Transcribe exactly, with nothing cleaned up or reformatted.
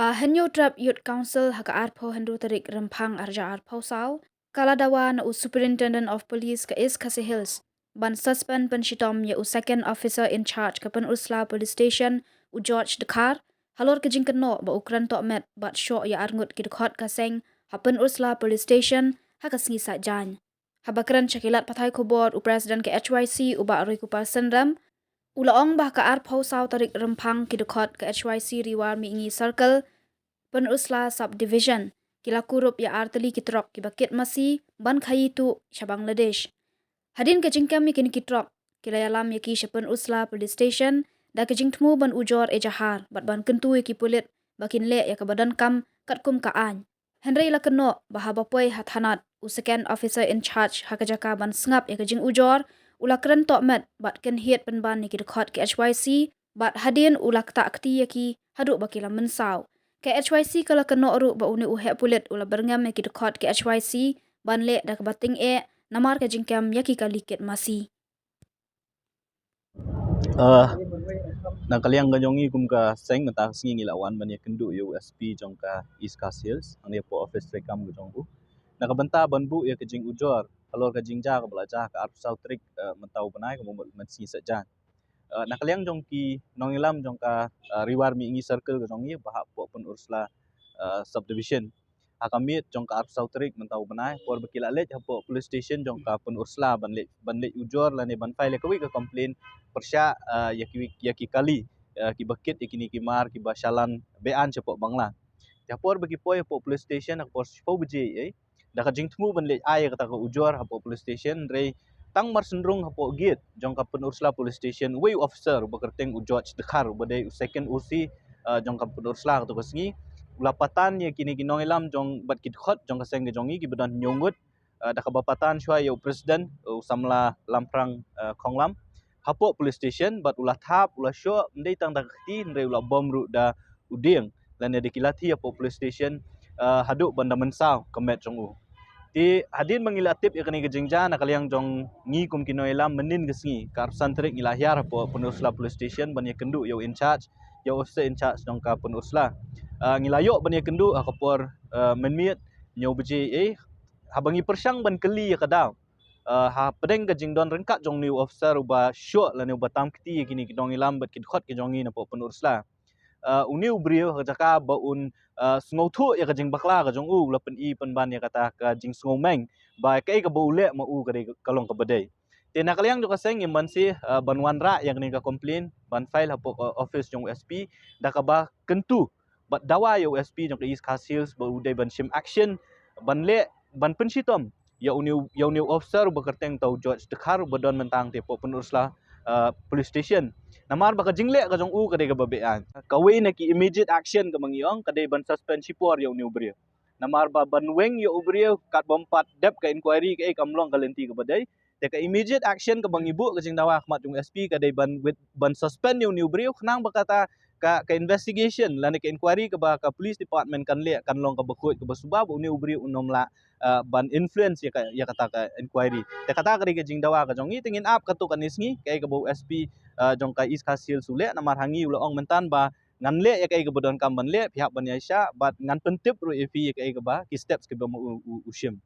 A Hynñiewtrep Youth Council ha ka arphew hynriew tarik Rymphang arhajar arphew saw, ka la dawa na u Superintendent of Police ka East Khasi Hills ban suspend pynshitom ïa u Second Officer in Charge ka Pynursla Police Station, u George Dkhar, halor ka jingkynnoh ba u kren tohmet bad shoh ïa arngut ki dkhot ka seng ha Pynursla Police Station ha ka sngi Saitjaiñ. Haba kren sha ki lad pathai khubor u President ka H Y C u Bah Roykupar Synrem, u la ong ba ha ka arphew saw tarik Rymphang ki dkhot ka H Y C Ri War Mihngi Circle, Pynursla Subdivision, ki la kurup ïa artylli ki trok kiba kit masi ban khaïi tuh sha Bangladesh. Hadien ka jingkem ïa kine ki trok, ki la ïalam ïa ki sha Pynursla Police Station da ka jingthmu ban ujor ejahar bad ban kyntu ïa ki pulit ba kin leh ïa kaba donkam katkum ka aiñ. Hynrei la kynnoh ba haba poi ha thanat, u Second Officer in Charge ha ka jaka ban sngap ïa ka jingujor, u la kren tohmet bad kynhied pynban ïa ki dkhot ka H Y C, bad hadien u la ktah kti ïa ki haduh ba ki la mynsaw. Ka H Y C ka la kynnoh ruh ba une u heh pulit u la byrngem ïa ki dkhot ka H Y C ban leh da kaba tyngeh namar ka jingkem ïa ki kali kit masi. Uh, na ka liang ka jong ngi kum ka seng mynta ka sngi ngi la wan ban ïakynduh ïa u S P jong ka East Khasi Hills, hangne hapoh office treikam ka jong u. Na ka bynta ban buh ïa ka jingujor halor ka jingjia kaba la jia ha ka arphew saw tarik, uh, mynta u bnai, ka mut mynsngi Saitjaiñ. Uh, na ka liang jong ki nongïalam jong ka, uh, Ri War Mihngi Circle ka jong ngi ba hapoh Pynursla, uh, Subdivision, ha ka miet jong ka arphew saw tarik mynta u bnai, por ba ki la leit hapoh police station jong ka Pynursla ban leit, ban leit ujor lane ban file ïa kawei ka complaint pyrshah, uh, ïa ki, ïa ki kali, uh, kiba kit ïa kine ki mar kiba shalan beaiñ shapoh Bangla. Te ha por ba ki poi hapoh police station ha ka por shiphew baje, eh, da ka jingthmu ban leit ai ïa kata ka ujor hapoh police station, hynrei tang mar shen rung hapoh gate jong ka Pynursla Police Station, uwei u officer uba kyrteng u George Dkhar uba dei u second O C, uh, jong ka Pynursla kato ka sngi, u la patan ïa kine ki nongïalam jong bad ki dkhot jong ka seng ka jong ngi kiba don hynñiew ngut, uh, da kaba patan shuwa ïa u President, uh, u samla Lamphrang, uh, Khonglam, hapoh police station bad u la thap, u la shoh, ym dei tang da ka kti hynrei u la bom ruh da u dieng lane da ki lathi hapoh police station, uh, haduh ban da mynsaw ka met jong u. Te hadien ba ngi la tip ïa kane ka jingjia, na ka liang jong ngi kum ki nongïalam, mynnin ka sngi ka arphew san tarik ngi la hiar hapoh Pynursla Police Station ban ïakynduh ïa u in charge, ïa u officer in charge jong ka Pynursla. Uh, ngi la ïoh ban ïakynduh ha ka por, uh, mynmiet hynñiew baje, eh, haba ngi pyrshang ban kylli ïa ka daw, uh, hapdeng ka jingdon ryngkat jong une u officer uba shoh lane uba tam kti ïa kine ki nongïalam bad ki dkhot ki jong ngi napoh Pynursla. Uh, une u briew ha ka jaka ba un, uh, sngewthuh ïa ka jingbakla ka jong u, u la pyni pynban ïa kata ka jingsngewmeng ba kaei kaba u leh ma u ka dei, ka long kaba dei. Te na ka liang jong ka seng ngim banse, uh, ban wanrah ïa kane ka complaint ban file hapoh, uh, office jong u S P da kaba kyntu bad dawa ïa u S P jong ka East Khasi Hills ba u dei ban shim action ban leh, ban pynshitom ïa une u, ïa une u officer uba kyrteng uta u George Dkhar uba don mynta hangtei hapoh Pynursla, uh, Police Station. Namar ba ka jingleh ka jong u ka dei kaba beaiñ. Kawei na ki immediate action kaba ngi ong ka dei ban suspend shipor ïa une u briew. Namar ba ban weng ïa u briew katba ym pat dep ka inquiry kaei kam long ka lynti kaba dei. Te ka immediate action kaba ngi buh ka jingdawa ha khmat jong u S P ka dei ban with, ban suspend ïa une u briew khnang ba kata ka, ka investigation lane ka inquiry kaba ka police department kan leh kan long kaba khuid kaba suba, ba une u briew un ym lah, uh, ban influence ïa ka, ïa kata ka inquiry. Te kata ka dei ka jingdawa ka jong ngi, te ngin ap katto katne sngi kaei kaba u S P, uh, jong ka East Khasi Hills u leh, namar ha ngi u la ong mynta ba ngan leh ïa kaei kaba donkam ban leh, phi hap ban ïaishah, bad ngan pyntip ruh ïa phi ïa kaei kaba ki steps kiba ma u, u, u shim.